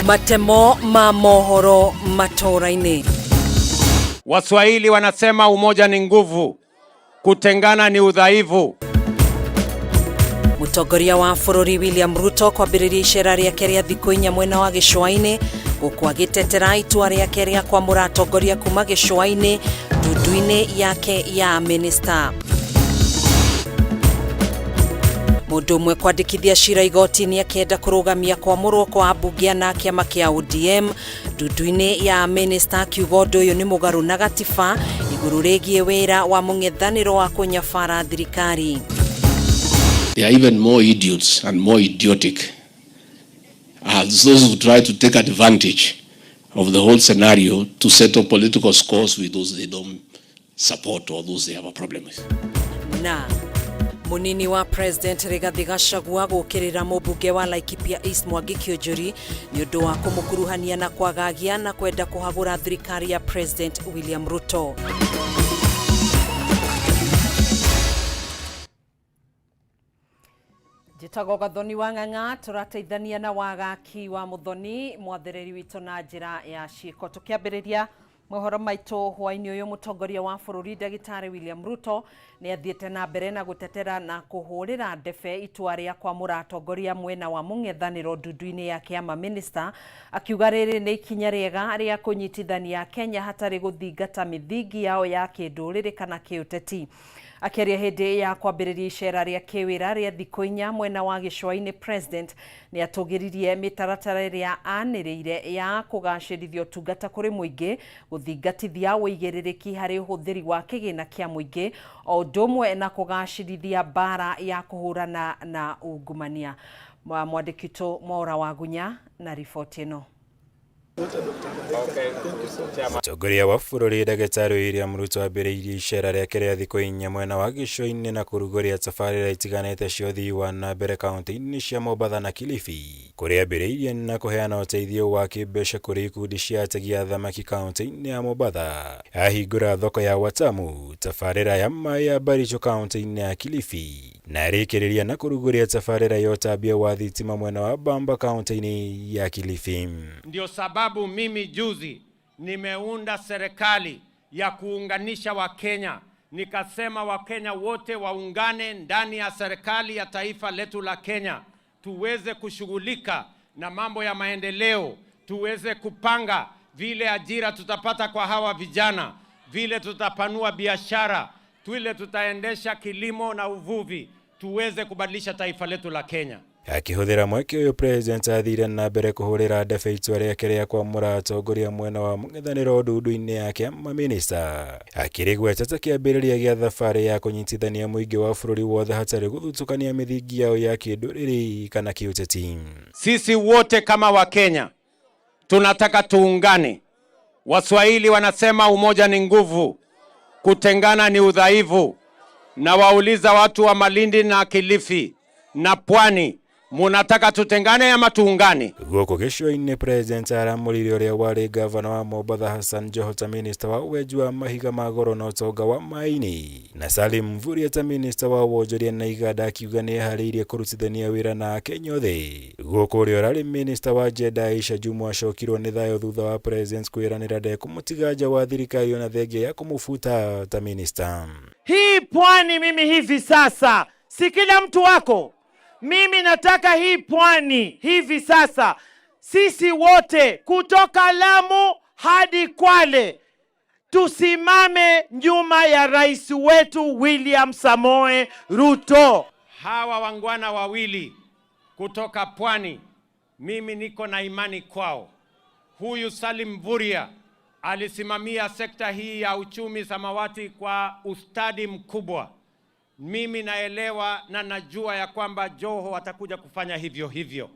Matemo ma mohoro matũũra-inĩ. Waswahili wanasema umoja ni nguvu, kutengana ni udhaifu. Mũtongoria wa bũrũri William Ruto kwambĩrĩria icera rĩake rĩa thikũ inya mwena wa gĩcũa-inĩ gũkũ agĩtetera itua rĩake rĩa kwamũra atongoria kuma gĩcũa-inĩ ndundu-inĩ yake ya minista. Mũndũ ũmwe kwandĩkithia cira igoti-inĩ akĩenda kũrũgamia kwamũrwo kwa ambunge ana a kĩama kĩa ODM ndundu-inĩ ya minista akiuga ũndũ ũyũ nĩ mũgarũ na gatiba igũrũ rĩgiĩ wĩra wa mũng'ethanĩro wa kũnyabara thirikari. They are even more idiots and more idiotic as those who try to take advantage of the whole scenario to settle political scores with those they don't support or those they have a problem with. Na munini wa President Rigathi Gachagua gũkĩrĩra mũmbunge wa Laikipia East Mwangi Kiunjuri nĩ ũndũ wa kũmũkuruhania na kwagagia na kwenda kũhagũra thirikari ya President William Ruto. Njĩtagwo Gathoni wa Ng'ang'a, tũrateithania na Wagaki wa Mũthoni, mwathĩrĩri witũ na njĩra ya ciĩko. Tũkĩambĩrĩria mohoro maitũ hwainĩ ũyũ, mũtongoria wa bũrũri Ndagĩtarĩ William Ruto nĩ athiĩte na mbere na gũtetera na kũhũrĩra ndebe itua rĩa kwamũra atongoria mwena wa mũng'ethanĩro ndundu-inĩ ya kĩama minista, akiuga rĩrĩ nĩ ikinya rĩega rĩa kũnyitithania Kenya hatarĩ gũthingata mĩthingi yao ya kĩndũrĩrĩ kana kĩũteti. Akĩaria hĩndĩ ya kwambĩrĩria icera rĩa kĩwĩra rĩa thikũ inya mwena wa gĩcũa-inĩ, President nĩ atũgĩririe mĩtaratara ĩrĩa anĩrĩire ya kũgacĩrithia ũtungata kũrĩ mũingĩ, gũthingatithia ũigĩrĩrĩki harĩ ũhũthĩri wa kĩgĩna kĩa mũingĩ, o ũndũ ũmwe na kũgacĩrithia mbara ya kũhũrana na ungumania. Mwandĩki witũ Mwaũra Wagunya na riboti ĩno. Mũtongoria wa bũrũri Ndagĩtarĩ William Ruto ambĩrĩirie icera rĩake rĩa thikũ inya mwena wa gĩcũa-inĩ na kũrugũria tabarĩra itiganĩte cia ũthii wa na mbere kaunti-inĩ cia Mombatha na Kilifi, kũrĩa ambĩrĩirie na kũheana ũteithio wa kĩmbeca kũrĩ ikundi cia ategi a thamaki kaunti-inĩ ya Mombatha. Ahingũra thoko ya Watamu, tabarĩra ya maĩ ya Baricho kaunti-inĩ ya Kilifi, na arĩkĩrĩria na kũrugũria tabarĩra ya ũtambia wa thitima mwena wa Bamba kaunti-inĩ ya Kilifi. Ndio sababu mimi juzi nimeunda serikali ya kuunganisha Wakenya, nikasema Wakenya wote waungane ndani ya serikali ya taifa letu la Kenya, tuweze kushughulika na mambo ya maendeleo, tuweze kupanga vile ajira tutapata kwa hawa vijana, vile tutapanua biashara, vile tutaendesha kilimo na uvuvi, tuweze kubadilisha taifa letu la Kenya. Akĩhũthĩra mweke ũyũ, President athire na mbere kũhũrĩra ndebe itua rĩake rĩa kwamũra atongoria mwena wa mũng'ethanĩro ndundu-inĩ ya kĩama minista, akĩrĩgweta ta kĩambĩrĩria gĩa thabarĩ ya kũnyitithania mũingĩ wa bũrũri wothe hatarĩ gũthutũkania mĩthingi yao ya kĩndũrĩrĩ kana kĩũteti. Sisi wote kama Wakenya tunataka tuungane. Waswahili wanasema umoja ni nguvu, kutengana ni udhaifu. Na wauliza watu wa Malindi na Kilifi na Pwani, munataka tutengane ama tuungane? Gũkũ gĩcũa-inĩ, President aramũrire ũrĩa warĩ gavana wa Mombatha Hassan Joho ta minista wa wenji wa mahiga ma goro na ũtonga wa maĩ-inĩ, na Salim Mvurya ta minista wa wonjoria na iganda, akiuga nĩ eharĩirie kũrutithania wĩra na Akenya othe. Gũkũ ũrĩa ũrarĩ minista wa gender Aisha Jumwa acokirwo nĩ thayũ thutha wa President kwĩranĩra ndekũmũtiga nja wa thirikari ona thengia ya kũmũbuta ta minista. Hii pwani mimi hivi sasa si kila mtu wako. Mimi nataka hii pwani hivi sasa sisi wote kutoka Lamu hadi Kwale tusimame nyuma ya rais wetu William Samoe Ruto. Hawa wangwana wawili kutoka pwani, mimi niko na imani kwao. Huyu Salim Mvurya alisimamia sekta hii ya uchumi samawati kwa ustadi mkubwa. Mimi naelewa na najua ya kwamba Joho atakuja kufanya hivyo hivyo.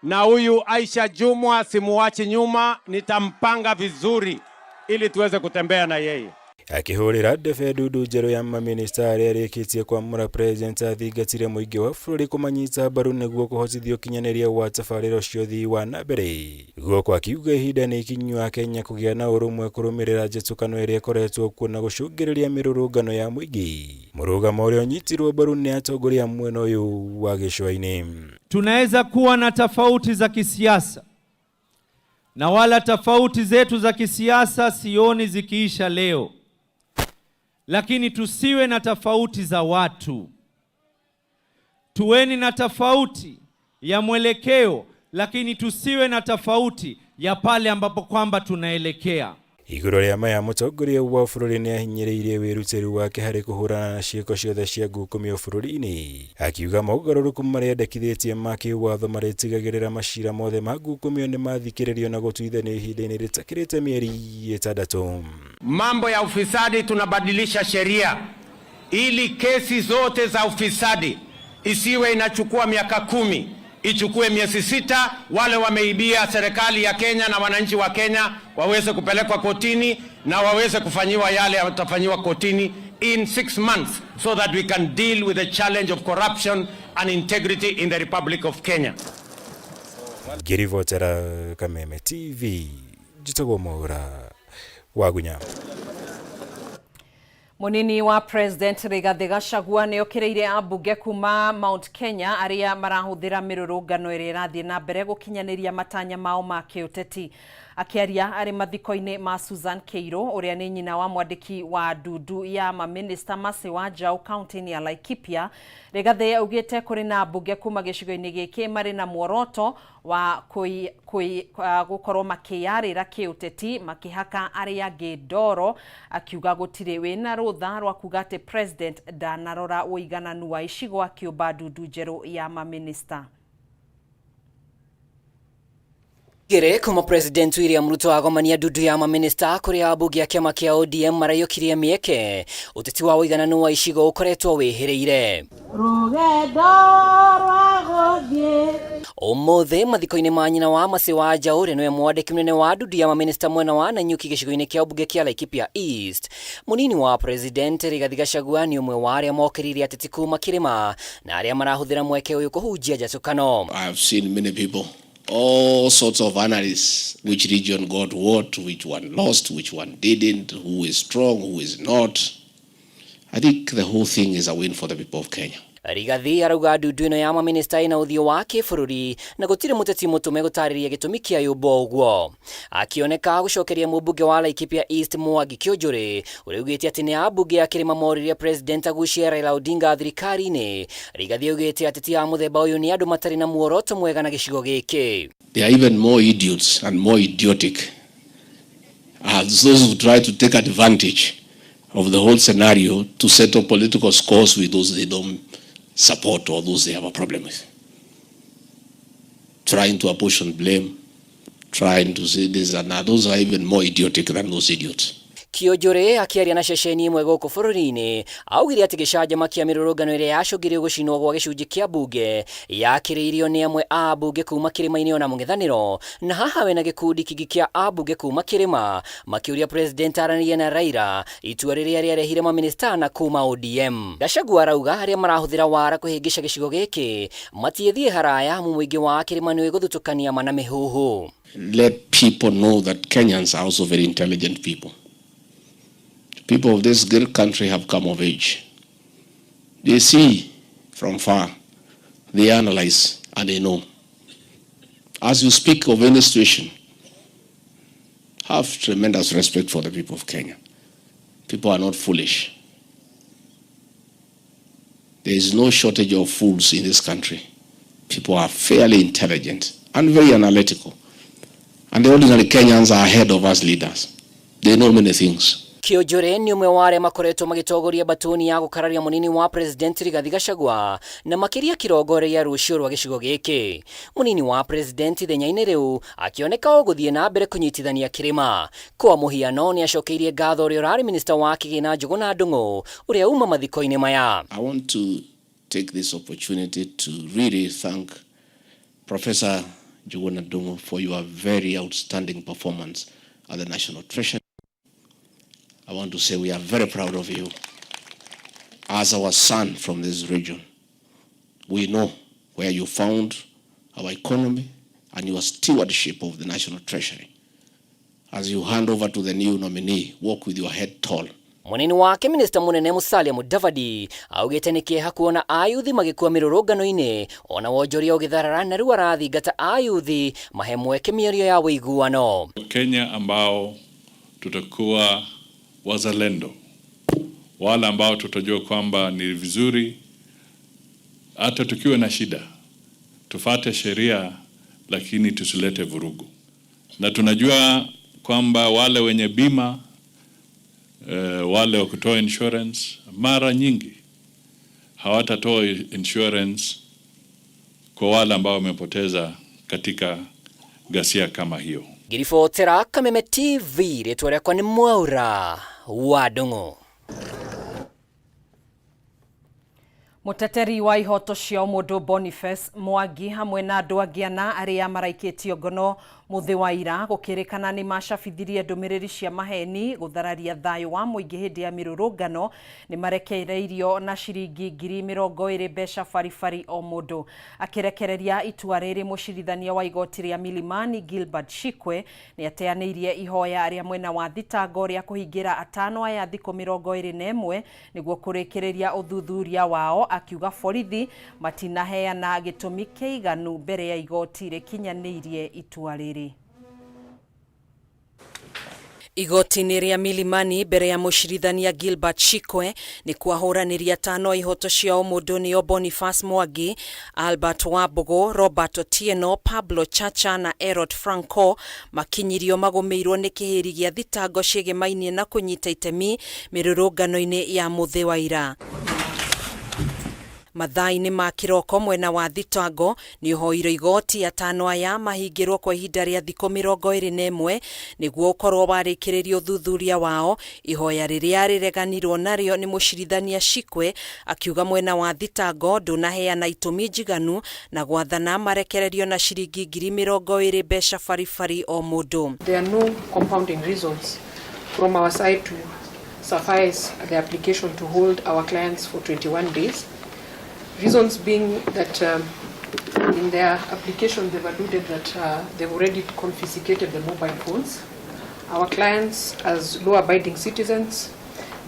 Na huyu Aisha Jumwa simuachi nyuma, nitampanga vizuri ili tuweze kutembea na yeye. Akĩhũrĩra ndebe ndundu njerũ ya mamĩnĩsta arĩa arĩkĩtie kwamũra, President athingatire mũingĩ wa bũrũri kũmanyita mbaru nĩguo kũhotithia ũkinyanĩria wa tabarĩra cia ũthii wa na mbere. Gũkũ akiuga ihinda nĩ ikinyu Akenya kũgĩa na ũrũmwe kũrũmĩrĩra njĩtũkano ĩrĩa ĩkoretwo kuo na gũcũngĩrĩria mĩrũrũngano ya mũingĩ, mũrũgamo ũrĩa ũnyitirwo mbaru nĩ atongoria mwena ũyũ wa gĩcũa-inĩ. Tunaweza kuwa na tofauti za kisiasa, Na wala tofauti zetu za kisiasa sioni zikiisha leo, lakini tusiwe na tofauti za watu. Tuweni na tofauti ya mwelekeo, lakini tusiwe na tofauti ya pale ambapo kwamba tunaelekea. Igũrũ rĩa maya mũtongoria wa bũrũri nĩahinyĩrĩirie wĩrutĩri wake harĩ kũhũrana na ciĩko ciothe cia ngukumio bũrũri-inĩ, akiuga mogarũrũku marĩa endekithĩtie ma kĩwatho marĩtigagĩrĩra macira mothe ma ngukumio nĩmathikĩrĩrio na gũtuithanio ihinda-inĩ rĩtakĩrĩte mĩeri 6. Mambo ya ufisadi, tunabadilisha sheria ili kesi zote za ufisadi isiwe inachukua miaka 10, ichukue miezi 6. Wale wameibia serikali ya Kenya na wananchi wa Kenya waweze kupelekwa kotini na waweze kufanyiwa yale watafanyiwa kotini in 6 months, so that we can deal with the challenge of corruption and integrity in the Republic of Kenya. Ngĩribotera Kameme TV, njĩtagwo Mwaura Wagunya. Munini wa President Rigathi Gachagua nĩokĩrĩire ambunge kuma Mount Kenya arĩa marahũthĩra mĩrũrũngano ĩrĩa ĩrathiĩ na mbere gũkinyanĩria matanya mao ma kĩũteti. Akĩaria arĩ mathiko-inĩ ma Susan Kĩirũ ũrĩa nĩ nyina wa mwandĩki wa ndundu ya mamĩnĩsta Mercy Wanjaũ kaunti-inĩ ya Laikipia, Rigathi augĩte kũrĩ na ambunge kuma gĩcigo-inĩ gĩkĩ marĩ na muoroto wa gũkorwo makĩyarĩra kĩũteti makĩhaka arĩa angĩ ndoro, akiuga gũtirĩ wĩna rũtha rwa kuga atĩ President ndanarora ũigananu wa icigo akĩũmba ndundu njerũ ya mamĩnĩsta. Igĩrĩ kuma President William Ruto agomania ndundu ya maminista kũrĩa ambunge a kĩama kĩa ODM maraiyũkirie mĩeke ũteti wa ũigananu wa icigo ũkoretwo wĩhĩrĩire. Rũgendo rwa gũthiĩ Ũmũthĩ mathiko-inĩ ma nyina wa Mercy Wanjaũ ũrĩa nĩwe mwandĩki mũnene wa ndundu ya maminista mwena wa Nanyuki gĩcigo-inĩ kĩa ũmbunge kĩa Laikipia East, mũnini wa President Rigathi Gachagua nĩ ũmwe wa arĩa mokĩrĩire ateti kuma kĩrĩma na arĩa marahũthĩra mweke ũyũ kũhunjia njatũkano. I have seen many people, all sorts of analysts, which region got what, which one lost, which one didn't, who is strong, who is not. I think the whole thing is a win for the people of Kenya. Rigathi arauga ndundu ĩno ya maminista ĩna ũthiũ wa kĩbũrũri na gũtirĩ mũteti mũtũme gũtarĩria gĩtũmi kĩa yũmbwo ũguo. Akĩoneka gũcokeria mũmbunge wa Laikipia East Mwangi Kĩũnjũrĩ ũrĩa ugĩte atĩ nĩ ambunge a kĩrĩma moririe President agucie Raila Odinga thirikari-inĩ. Rigathi augĩte ateti a mũthemba ũyũ nĩ andũ matarĩ na muoroto mwega na gĩcigo gĩkĩ. They are even more idiots and more idiotic as those who try to take advantage of the whole scenario to settle political scores with those they don't support or those they have a problem with. Trying to apportion blame, trying to say this and that, those are even more idiotic than those idiots. Kĩũnjũrĩ akĩaria na ceceni ĩmwe gũkũ bũrũri-inĩ augire atĩ gĩcanjama kĩa mĩrũrũngano ĩrĩa yacũngĩrĩirie gũcinwo gwa gĩcunjĩ kĩa mbunge yakĩrĩirio nĩ amwe a ambunge kuma kĩrĩma-inĩ ona mũng'ethanĩro, na haha we na gĩkundi kĩngĩ kĩa ambunge kuma kĩrĩma makĩũria President aranĩrie na Raila itua rĩrĩa rĩarehire maminista na kuma ODM. Gachagua arauga arĩa marahũthĩra wara kũhĩngĩca gĩcigo gĩkĩ matiĩthiĩ haraya amu mũingĩ wa kĩrĩma nĩ ũgũthutũkania ma na mĩhuhu. Let people know that Kenyans are also very intelligent people. People of this great country have come of age. They see from far, they analyze, and they know. As you speak of any situation, have tremendous respect for the people of Kenya. People are not foolish. There is no shortage of fools in this country. People are fairly intelligent and very analytical. And the ordinary Kenyans are ahead of us leaders. They know many things. Kĩũnjũrĩ nĩ ũmwe wa arĩa makoretwo magĩtongoria mbatũni ya gũkararia mũnini wa President Rigathi Gachagua na makĩria kĩrongoreria rũciũ rwa gĩcigo gĩkĩ. Mũnini wa President ithenya-inĩ rĩu akĩoneka o gũthiĩ na mbere kũnyitithania kĩrĩma. Kwa mũhiano nĩ acokeirie ngatho ũrĩa ũrarĩ minista wa kĩgĩna Njũgũna Ndung'u ũrĩa uma mathiko-inĩ maya. I want to take this opportunity to really thank Professor Njuguna Ndung'u for your very outstanding performance at the National Treasury. I want to say we are very proud of you as our son from this region. We know where you found our economy and your stewardship of the National Treasury. As you hand over to the new nominee, walk with your head tall. Munini wake minista munene Musalia Mudavadi augite ni kieha kuona ayuthi magikua mirurungano-ini ona wonjoria ugitharara na riu arathingata ayuthi mahe mweke mĩario ya ũiguano. Wakenya ambao tutakuwa wazalendo, wale ambao tutajua kwamba ni vizuri hata tukiwa na shida tufate sheria, lakini tusilete vurugu, na tunajua kwamba wale wenye bima wale wa kutoa insurance mara nyingi hawatatoa insurance kwa wale ambao wamepoteza katika ghasia kama hiyo. Ngiribotera Kameme TV, rĩtwa rĩakwa nĩ Mwaura wa Ndung'u. Muteteri wa ihoto cia mũndũ Boniface Mwangi hamwe na andũ angĩ ana arĩa maraikĩtio ngono mũthĩ wa ira gũkĩrĩkana nĩ macabithirie ndũmĩrĩri cia maheni gũthararia thayũ wa mũingĩ hĩndĩ ya mĩrũrũngano nĩ marekereirio na ciringi 20,000 mbeca baribari o mũndũ. Akĩrekereria itua rĩrĩ, mũcirithania wa igoti rĩa Milimani Gilbert Shikwe nĩ ateanĩirie ihoya rĩa mwena wa thitango rĩa kũhingĩra atano aya thikũ 21 nĩguo kũrĩkĩrĩria ũthuthuria wao, akiuga borithi matinaheana gĩtũmi kĩiganu mbere ya igoti rĩkinyanĩirie itua rĩrĩ. Igoti-inĩ rĩa Milimani mbere ya mũcirithania Gilbert Shikwe nĩ kwahũranĩria atano a ihoto cia ũmũndũ nĩo Boniface Mwangi, Albert Wambugu, Robert Otieno, Pablo Chacha na Erod Franco makinyirio magũmĩirwo nĩ kĩhĩri gĩa thitango ciĩgemainie na kũnyita itemi mĩrũrũngano-inĩ ya mũthĩ wa ira. Mathaa-inĩ ma kĩroko mwena wa thitango nĩ ũhoire igoti atano aya mahingĩrwo kwa ihinda rĩa thikũ 21 nĩguo ũkorwo warĩkĩrĩria ũthuthuria wao. Ihoya rĩrĩa rĩreganirwo narĩo nĩ mũcirithania Shikwe akiuga mwena wa thitango ndũnaheana itũmi njiganu na gwathana marekererio na ciringi 20,000 mbeca baribari o mũndũ. There are no compounding reasons from our side to suffice the application to hold our clients for 21 days. Reasons being that in their application they've alluded that they've already confiscated the mobile phones. Our clients, as law-abiding citizens,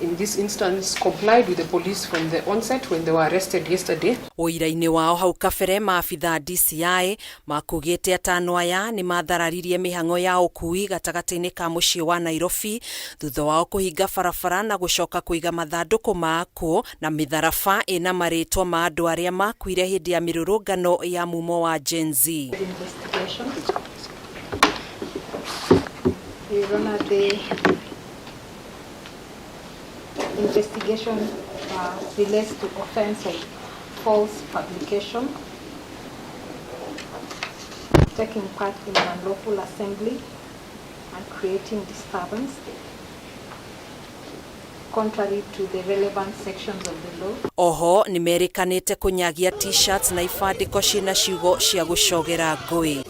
in this instance complied with the police from the onset when they were arrested yesterday. Ũira-inĩ wao hau kabere maabitha DCI makugĩte atano aya nĩ mathararirie mĩhang'o ya ũkui gatagatĩ-inĩ ka mũciĩ wa Nairobi thutha wao kũhinga barabara na gũcoka kũiga mathandũkũ ma akuũ na mĩtharaba ĩna marĩtwa ma andũ arĩa makuire hĩndĩ ya mĩrũrũngano ya mumo wa Gen Z. Investigation. Your Honor, the investigation relates to offense of false publication, taking part in an unlawful assembly and creating disturbance contrary to the relevant sections of the law. Oho nĩ merĩkanĩte kũnyagia t-shirts na ibandĩko ciĩna ciugo cia gũcogera ngũĩ.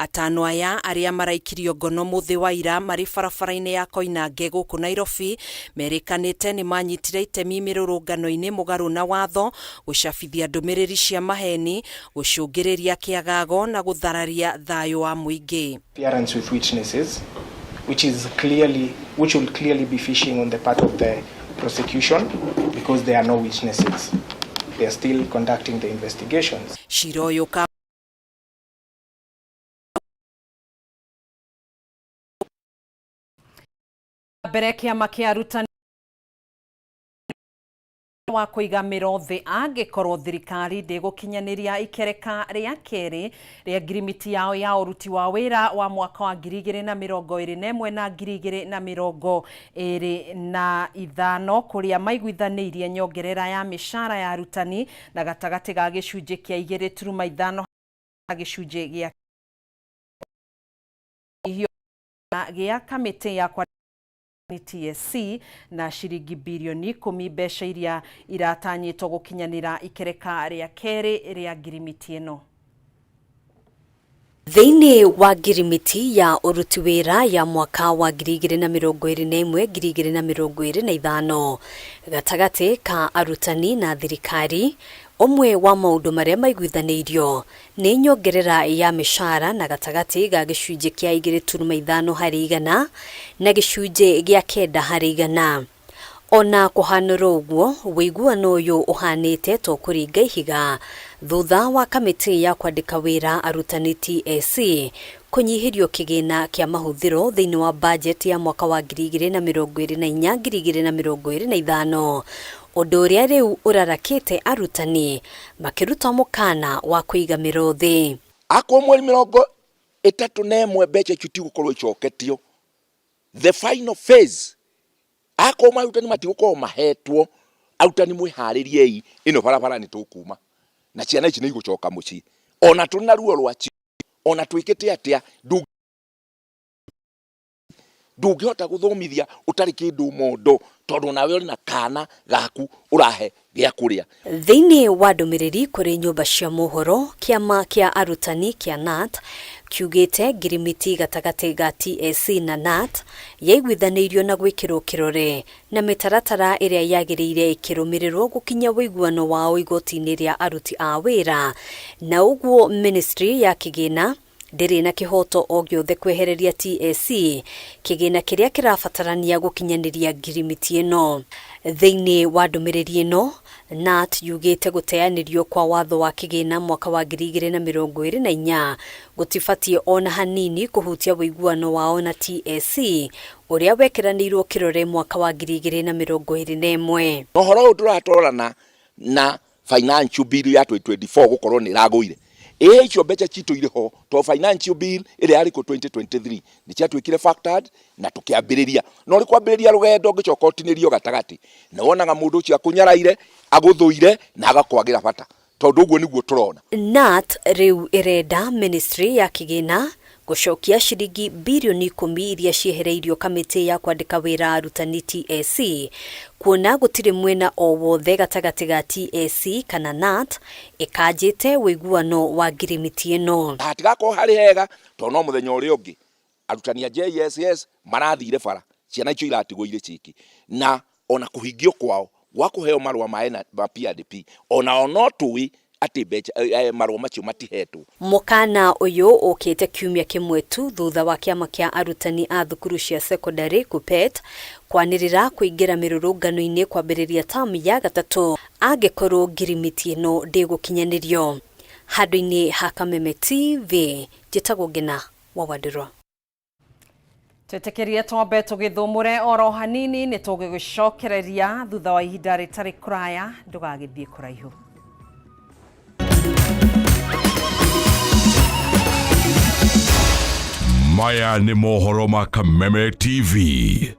Atano aya arĩa maraikirio ngono mũthĩ wa ira marĩ barabara-inĩ ya Koinange gũkũ Nairobi merĩkanĩte nĩ manyitire itemi mĩrũrũngano-inĩ mũgarũ na watho, gũcabithia ndũmĩrĩri cia maheni, gũcũngĩrĩria kĩagago na gũthararia thayũ wa mũingĩ. Appearance with witnesses, which will clearly be fishing on the part of the prosecution because there are no witnesses. They are still conducting the investigations. Cira ũyũ mbere kĩama kĩa arutani wa kũiga mĩro thĩ angĩkorwo thirikari ndĩgũkinyanĩria ikereka rĩa kerĩ rĩa ngirimiti yao ya ũruti wa wĩra wa mwaka wa 2021 na 2025 kũrĩa maiguithanĩirie nyongerera ya mĩcara ya arutani na gatagatĩ ga gĩcunjĩ kĩa 2.5 gĩcunjĩ gĩa gĩa kamĩtĩ ya TSC na ciringi birioni 10 mbeca iria iratanyĩtwo gũkinyanĩra ikereka rĩa kerĩ rĩa ngirimiti ĩno. Thĩinĩ wa ngirimiti ya ũruti wĩra ya mwaka wa 2021 2025 gatagatĩ ka arutani na thirikari Ũmwe wa maũndũ marĩa maiguithanĩirio nĩ nyongerera ya mĩcara na gatagatĩ ga gĩcunjĩ kĩa 2.5 harĩ igana na gĩcunjĩ gĩa 9 harĩ igana. Ona kũhanũra ũguo, ũiguano ũyũ ũhanĩte to kũringa ihiga thutha wa kamĩtĩ ya kwandĩka wĩra arutani TSC kũnyihĩrio kĩgĩna kĩa mahũthĩro thĩinĩ wa bajeti ya mwaka wa 2024 2025, ũndũ ũrĩa rĩu ũrarakĩte arutani makĩruta mũkana wa kũiga mĩro thĩ. Akorwo mweri 31 mbeca icio tigũkorwo icoketio, the final phase akorwo arutani matigũkorwo mahetwo, arutani mwĩharĩriei, ĩno barabara nĩ tũkuma na ciana ici nĩ igũcoka mũciĩ, ona tũrĩ na ruo rwacio, ona twĩkĩte atĩa, ndũngĩhota gũthomithia ũtarĩ kĩndũ mondo, tondũ nawe ũrĩ na kana gaku ũrahe gĩa kũrĩa. Thĩinĩ wa ndũmĩrĩri kũrĩ nyũmba cia mohoro, kĩama kĩa arutani kĩa KNUT kiugĩte ngirimiti gatagatĩ ga TSC na KNUT yaiguithanĩirio na gwĩkĩrwo kĩrore na mĩtaratara ĩrĩa yagĩrĩire ĩkĩrũmĩrĩrwo gũkinya ũiguano wao igoti-inĩ rĩa aruti a wĩra, na ũguo ministry ya kĩgĩna ndĩrĩ na kĩhoto o gĩothe kwehereria TSC kĩgĩna kĩrĩa kĩrabatarania gũkinyanĩria ngirimiti ĩno. Thĩinĩ wa ndũmĩrĩri ĩno, KNUT yugĩte gũteanĩrio kwa watho wa kĩgĩna mwaka wa 2024 gũtibatiĩ ona hanini kũhutia ũiguano wao na TSC ũrĩa wekĩranĩirwo kĩrore mwaka wa 2021. Ũhoro ũyũ tũratwarana na financial bill ya 2024 gũkorwo nĩ ĩragũire. Ĩ icio mbeca citũ irĩ ho, to financial bill ĩrĩa yarĩ kuo 2023 nĩ ciatuĩkire factored na tũkĩambĩrĩria. Na ũrĩ kwambĩrĩria rũgendo ũngĩcoka ũtinĩrio gatagatĩ, nĩ wonaga mũndũ ũcio akũnyaraire, agũthũire na agakwagĩra bata, tondũ ũguo nĩguo tũrona. KNUT rĩu ĩrenda ministry ya kĩgĩna gũcokia ciringi birioni 10 iria ciehereirio kamĩtĩ ya kwandĩka wĩra arutani TSC, kuona gũtirĩ mwena o wothe gatagatĩ ga TSC kana KNUT ĩkanjĩte ũiguano wa ngirimiti ĩno. Hatigakorwo harĩ hega tondũ no mũthenya ũrĩa ũngĩ arutani a JSS marathire bara, ciana icio iratigwo irĩ ciki, na ona kũhingio kwao gwa kũheo marũa ma PRP, ona no tũĩ atĩ mbeca marũa macio matihetwo. Mũkana ũyũ ũkĩte kiumia kĩmwe tu thutha wa kĩama kĩa arutani a thukuru cia secondary KUPPET kwanĩrĩra kũingĩra mĩrũrũngano-inĩ kwambĩrĩria tamu ya gatatũ angĩkorwo ngirimiti ĩno ndĩgũkinyanĩrio. Handũ-inĩ ha Kameme TV, njĩtagwo Ngina wa Wandirwa. Twĩtĩkĩrie twambe tũgĩthũmũre oro hanini, nĩ tũgĩgũcokereria thutha wa ihinda rĩtarĩ kũraya, ndũgagĩthiĩ kũraihu. Maya nĩ mohoro ma Kameme TV.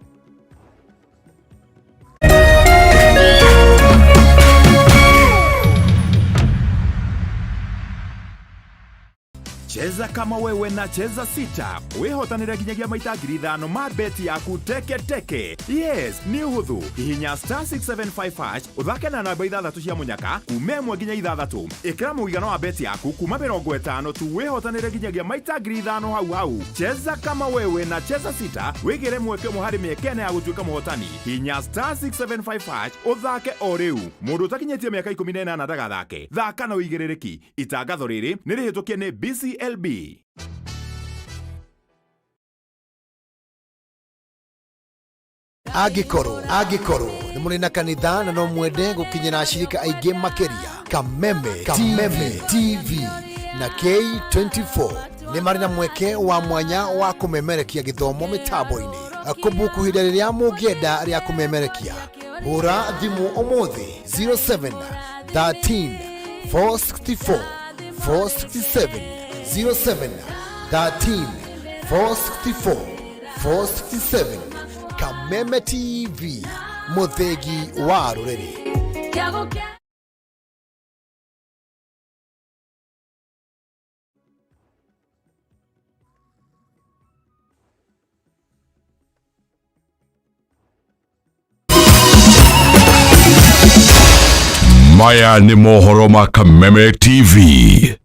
Cheza kama wewe na Cheza Sita wihotanire nginyagia maita 5,000 ma beti yaku teke teke. Yes, nĩ ũhũthũ. Hihinya star 675 hash ũthake na namba 6 cia mũnyaka kuma 1 nginya 6. Ĩkĩra mũigana wa beti yaku kuma 50 tu wihotanire nginyagia maita 5,000 hau hau. Cheza kama wewe na Cheza Sita wĩgĩre mweke ũmwe harĩ mĩeke ĩna ya gũtuĩka mũhotani. Hihinya star 675 hash ũthake o rĩu. Mũndũ ũtakinyĩtie mĩaka 18 ndagathake. Thaka na ũigĩrĩrĩki. Itangatho rĩrĩ nĩ rĩhĩtũkie nĩ BCLB. Angĩkorwo nĩ mũrĩ na kanitha na no mwende gũkinyĩra ashirika aingĩ makĩria, Kameme TV na K24 nĩ marĩ na mweke wa mwanya wa kũmemerekia gĩthomo mĩtambo-inĩ. Kũbuku ihinda rĩrĩa mũngĩenda rĩa kũmemerekia, hũra thimũ ũmũthĩ 07 13 464 467, 07 13 464 467. Kameme TV, mũthĩgi wa rũrĩrĩ. Maya nĩ mohoro ma Kameme TV.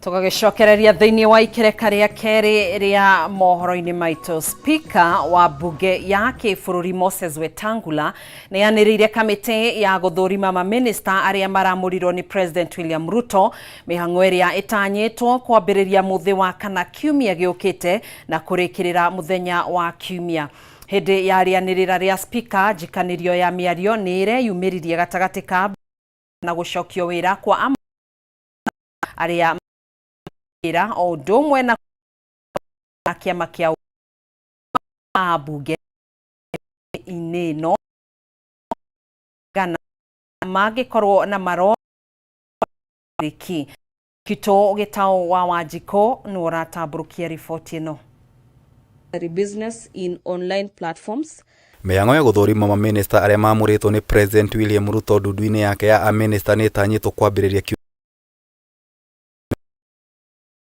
Tũgagĩcokereria thĩinĩ wa ikereka rĩa kerĩ rĩa mohoro-inĩ maitũ. Speaker wa mbunge ya kĩbũrũri Moses Wetangula nĩ anĩrĩire kamĩtĩ ya gũthũrima mamĩnĩsta arĩa maramũrirwo nĩ President William Ruto, mĩhang'o ĩrĩa ĩtanyĩtwo kwambĩrĩria mũthĩ wa kana kiumia gĩũkĩte na kũrĩkĩrĩra mũthenya wa kiumia. Hĩndĩ ya rĩanĩrĩra rĩa Speaker, njikanĩrio ya mĩario nĩ ĩreyumĩririe gatagatĩ ka na gũcokio wĩra kwa amwe arĩa wĩra o ũndũ ũmwe na kĩama kĩa mbunge-inĩ ĩno gana mangĩkorwo na marorĩki. Kitũ Gĩtaũ wa Wanjikũ nĩwe ũratambũrũkia riboti ĩno. Business in online platforms. Mĩhang'o ya gũthũrima mamĩnĩsta arĩa mamũrĩtwo nĩ President William Ruto ndundu-inĩ yake ya amĩnĩsta nĩ ĩtanyĩtwo kwambĩrĩria kiumia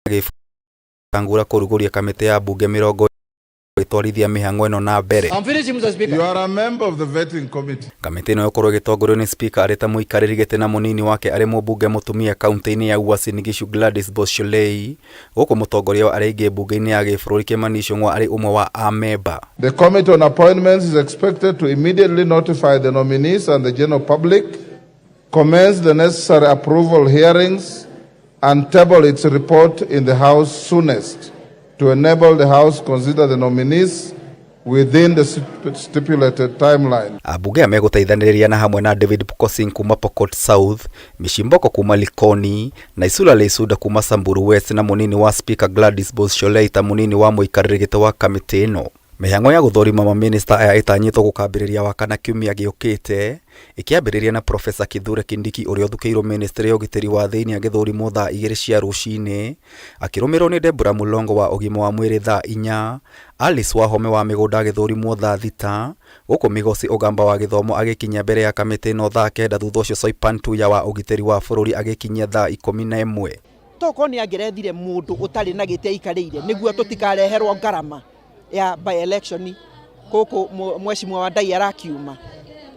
gĩbangura kũrugũria kamĩtĩ ya mbunge mĩrongo ĩtwarithia mĩhang'o ĩno na mbere. I'm finishing, Mr. Speaker. You are a member of the vetting committee. Kamĩtĩ ĩno ĩgũkorwo ĩgĩtongorio nĩ Speaker arĩ ta mũikarĩri gĩtĩ na mũnini wake arĩ mũmbunge mũtumia kaunti-inĩ ya Uasin Gishu Gladys Bosholei, gũkũ mũtongoria wa arĩa aingĩ mbunge-inĩ ya gĩbũrũri Kimani Ichung'wa arĩ ũmwe wa amemba. The Committee on Appointments is expected to immediately notify the nominees and the general public, commence the necessary approval hearings, and table its report in the House soonest to enable the House consider the nominees within the stipulated timeline. Ambunge aya megũteithanĩrĩria na hamwe na David Pkosing kuma Pokot South, Mishimboko kuma Likoni, Naisula Leisuda kuma Samburu West na mũnini wa Speaker Gladys Bosholei ta mũnini wa mũikarĩri gĩtĩ wa kamĩtĩ ĩno. Mĩhang'o ya gũthũrima mamĩnĩsta aya ĩtanyĩtwo gũkambĩrĩria Wakana kiumia gĩũkĩte, ĩkĩambĩrĩria na Professor Kithure Kindiki ũrĩa ũthukĩirwo mĩnĩstrĩ ya ũgitĩri wa thĩinĩ agĩthũrimwo thaa 2 cia rũcinĩ, akĩrũmĩrĩrwo nĩ Deborah Mulongo wa ũgima wa mwĩrĩ thaa 4, Alice Wahome wa mĩgũnda agĩthũrimwo thaa 6, gũkũ Migosi Ogamba wa gĩthomo agĩkinyia mbere ya kamĩtĩ ĩno thaa 9 thutha ũcio Soipan Tuya wa ũgitĩri wa bũrũri agĩkinyia thaa 11. Tokorwo nĩ angĩrethire mũndũ ũtarĩ na gĩtĩ aikarĩire nĩguo tũtikareherwo ngarama ya by election gũkũ mheshimiwa Wandayi arakiuma.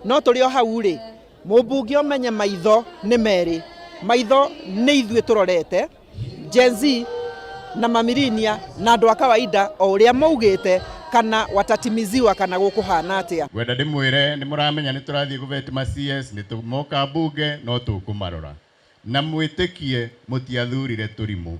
No tũrĩ o hau rĩ, mũmbunge ũmenye maitho nĩ merĩ, maitho nĩ ithuĩ tũrorete Gen Z na mamirinia na andũ a kawaida o ũrĩa maugĩte kana watatimiziwa kana gũkũhana atĩa. Ngwenda ndĩmwĩre nĩ mũramenya nĩ tũrathiĩ gũvet ma CS, nĩ tũmoka mbunge no tũkũmarora. Na mwĩtĩkie mũtiathurire tũrimũ.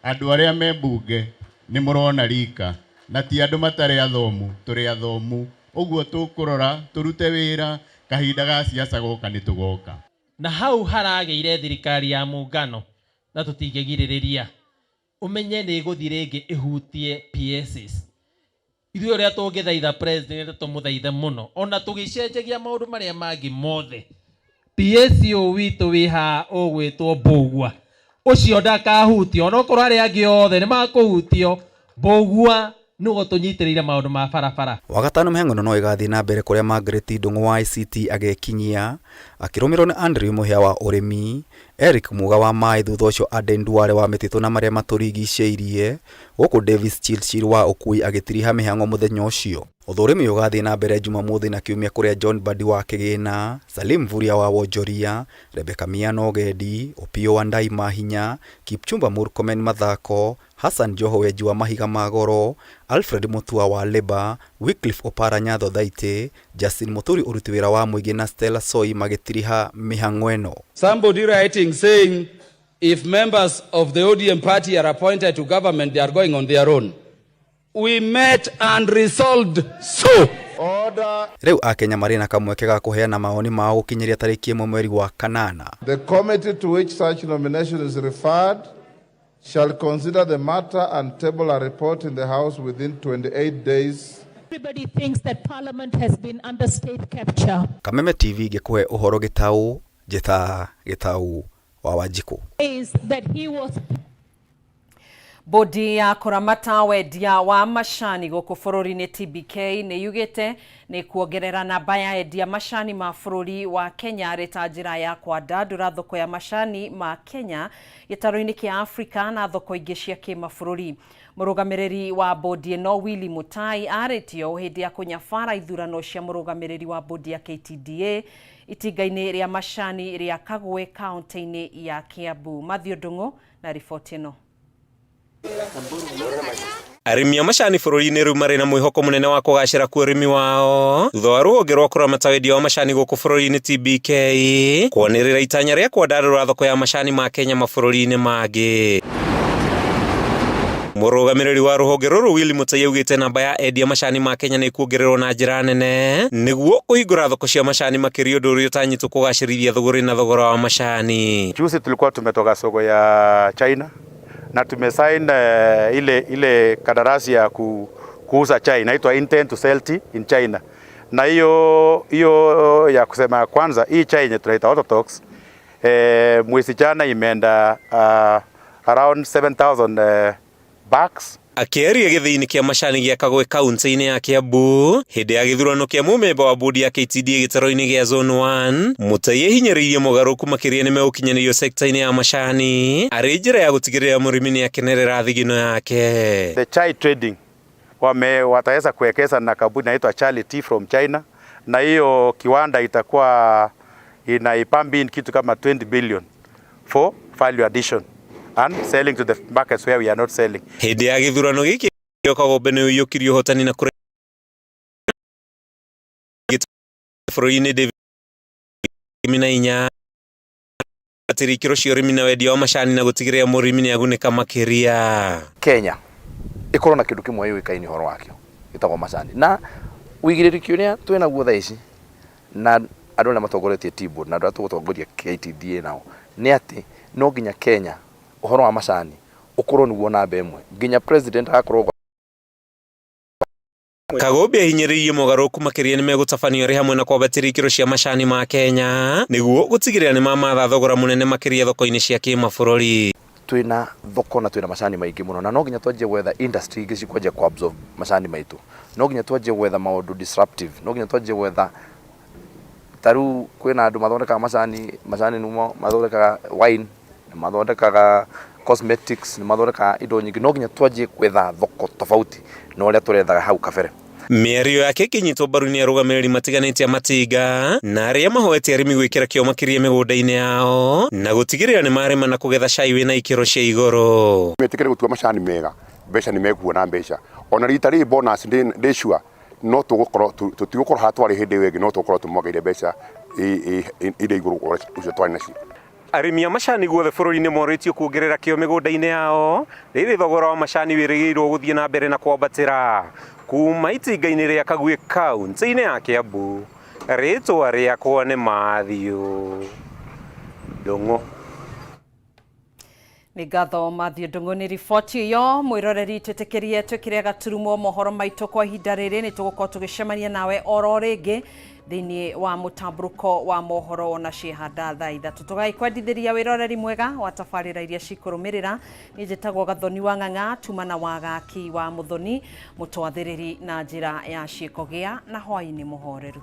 Andũ arĩa me mbunge nĩ mũrona rika na ti andũ matarĩ athomu, tũrĩ athomu. Ũguo tũkũrora tũrute wĩra, kahinda ga siasa goka nĩ tũgoka. Na hau haragĩire thirikari ya muungano na tũtingĩgirĩrĩria, ũmenye nĩ ĩgũthiĩ rĩngĩ ĩhutie PSs. Ithuĩ ũrĩa tũngĩthaitha president tũmũthaithe mũno, ona tũgĩcenjagia maũndũ marĩa mangĩ mothe, PS ũyũ witũ wĩ haha ũgwĩtwo Mbũgua, ũcio ndakahutio, onokorwo arĩa angĩ othe nĩ makũhutio, Mbũgua nĩwe ũtũnyitĩrĩire maũndũ ma barabara. Wagatano mĩhang'o ĩno no ĩgathiĩ na mbere kũrĩa Margaret Ndung'u wa ICT agekinyia, akĩrũmĩrĩrwo nĩ Andrew Mũhĩa wa ũrĩmi, Eric Muga wa maĩ thutha ũcio Aden Duale wa mĩtitũ na marĩa matũrigicĩirie, gũkũ Davis Chirchir wa ũkui agĩtiriha mĩhang'o mũthenya ũcio. Ũthũrimi ũgathiĩ na mbere Jumamothi na Kiumia kũrĩa John Mbadi wa Kĩgĩna, Salim Mvurya wa Wonjoria, Rebecca Miano Ũgendi, Opiyo Wandayi Mahinya, Kipchumba Murkomen Mathako, Hassan Joho wenji wa mahiga ma goro, Alfred Mutua wa Labour, Wycliffe Oparanya Thothaitĩ, Justin Muturi ũruti wĩra wa mũingĩ na Stella Soi magĩtiriha mĩhang'o ĩno. Somebody writing saying if members of the ODM party are appointed to government, they are going on their own. We met and resolved so. Order. Rĩu Akenya marĩ na kamweke ga kũheana mawoni mao gũkinyĩria tarĩki 1 mweri wa kanana. The committee to which such nomination is referred shall consider the matter and table a report in the House within 28 days. Everybody thinks that Parliament has been under state capture. Kameme TV ngĩkũhe ũhoro gĩtaũ, njĩta Gĩtaũ wa Wanjikũ. Is that he was Bodi ya kũramata wendia wa macani gũkũ bũrũri-inĩ TBK nĩ yugĩte nĩ kuongerera namba ya endia macani ma bũrũri wa Kenya arĩ ta njĩra ya kwandandũra thoko ya macani ma Kenya gĩtarũ-inĩ kĩa Afrika na thoko ingĩ cia kĩmabũrũri. Mũrũgamĩrĩri wa bodi ĩno Willy Mutai arĩtie ũũ hĩndĩ ya kũnyabara ithurano cia mũrũgamĩrĩri wa bodi ya KTDA Itinga-inĩ rĩa macani rĩa Kagwe kaunti-inĩ ya Kiambu. Mathew Ndung'u na riboti ĩno. Arĩmi a macani bũrũri-inĩ rĩu marĩ na mwĩhoko mũnene wa kũgacĩra kwa ũrĩmi wao thutha wa rũhonge rwa kũramata wendia wa macani gũkũ bũrũri-inĩ TBK kwanĩrĩra itanya rĩa kwandandũra thoko ya macani ma Kenya mabũrũri-inĩ mangĩ. Mũrũgamĩrĩri wa rũhonge rũrũ Willy Mutai augĩte namba ya endia macani ma Kenya nĩ ĩkuongererwo na njĩra nene nĩguo kũhingũra thoko cia macani makĩria ũndũ ũrĩa ũtanyĩtwo kũgacĩrithia thũgũrĩ na thogora wa macani. Juzi tulikuwa tumetoka soko ya China na tumesign ile kandarasi ya kuuza chai inaitwa intent to sell tea in China, na hiyo hiyo ya kusema ya kwanza hii chai yenye tunaita Autotox, mwezi jana imeenda around 7000 bags. Akĩaria gĩthĩi-inĩ kĩa macani gĩa Kagwe kaunti-inĩ ya Kiambu hĩndĩ ya gĩthurano kĩa mũmemba wa bodi ya KTDA gĩtarũ-inĩ gĩa Zone 1, Mutai ehinyĩrĩirie mogarũrũku makĩria nĩmegũkinyanĩrio sekta-inĩ ya macani arĩ njĩra ya gũtigĩrĩra mũrĩmi nĩakenerera thigino yake. The chai trading wataweza kuwekeza na kampuni inaitwa Charlie Tea from China, na hiyo kiwanda itakuwa inaipump in kitu kama 20 billion for value addition and selling to the markets where we are not selling. Hĩndĩ ya gĩthurano gĩkĩ Kagombe nĩ ũiyũkirie ũhotani na kũrehe bũrũri-inĩ David 14 atĩrĩ ikĩro cia ũrĩmi na wendia wa macani na gũtigĩrĩra mũrĩmi nĩagunĩka makĩria. Kenya ĩkorwo na kĩndũ kĩmwe yũĩkaine ũhoro wakĩo gĩtagwo macani, na ũigĩrĩrĩki ũrĩa twĩnaguo thaa ici na andũ arĩa matongoretie Tea Board na andũ arĩa tũgũtongoria KTDA nao nĩ atĩ no nginya Kenya ũhoro wa macani ũkorwo nĩguo namba ĩmwe, nginya president agakorwo. Kagombe ahinyĩrĩirie mogarũrũku makĩria nĩmegũtabanio arĩ hamwe na kwambatĩria ikĩro cia macani ma Kenya nĩguo gũtigĩrĩra nĩmamatha thogora mũnene makĩria thoko-inĩ cia kĩmabũrũri. Twĩna thoko na twĩna macani maingĩ mũno, na no nginya twanjie gwetha industry ingĩ cikwanjia ku absorb macani maitũ. No nginya twanjie gwetha maũndũ disruptive, no nginya twanjie gwetha ta rĩu kwĩna andũ mathondekaga macani, macani nĩmo mathondekaga wine, nĩ mathondekaga cosmetics, nĩ mathondekaga indo nyingĩ. No nginya twanjie gwetha thoko tofauti na ũrĩa tũrethaga hau kabere. Mĩario yake ĩkĩnyitwo mbaru nĩ arũgamĩrĩri matiganĩte a matinga na arĩa mahoete arĩmi gwĩkĩra kĩo makĩria mĩgũnda-inĩ yao na gũtigĩrĩra nĩmarĩma na kũgetha cai wĩna ikĩro cia igũrũ. Metĩkĩre gũtua macani mega, mbeca nĩ mekuona mbeca. Ona rita rĩrĩ bonus ndĩ sure no tũgũkorwo tũtigũkorwo haha twarĩ hĩndĩ ĩyo ĩngĩ, no tũgũkorwo tũmwongereire mbeca iria igũrũ ũcio twarĩ nacio. Arĩmi a macani guothe bũrũri-inĩ morĩtio kuongerera kĩo mĩgũnda-inĩ yao rĩrĩ thogora wa macani wĩrĩgĩrĩirwo gũthiĩ na mbere na kwambatĩra. Kuma itinga-inĩ rĩa Kagwe kaunti-inĩ ya Kiambu, rĩtwa rĩakwa nĩ Mathew Ndung'u. Nĩ ngatho Mathew Ndung'u nĩ riboti ĩyo. Mwĩroreri, twĩtĩkĩrie twĩkĩre gaturumo mohoro maitũ kwa ihinda rĩrĩ. Nĩ tũgũkorwo tũgĩcemania nawe oro rĩngĩ thĩinĩ wa mũtambũrũko wa mohoro na ciĩhanda thaa 3. Tũgagĩkwendithĩria wĩroreri mwega wa tabarĩra iria cikũrũmĩrĩra. Niĩ njĩtagwo Gathoni wa Ng'ang'a, tuma na wagaki wa Mũthoni mũtwathĩrĩri na njĩra ya ciĩko. Gĩa na hwaĩ-inĩ mũhoreru.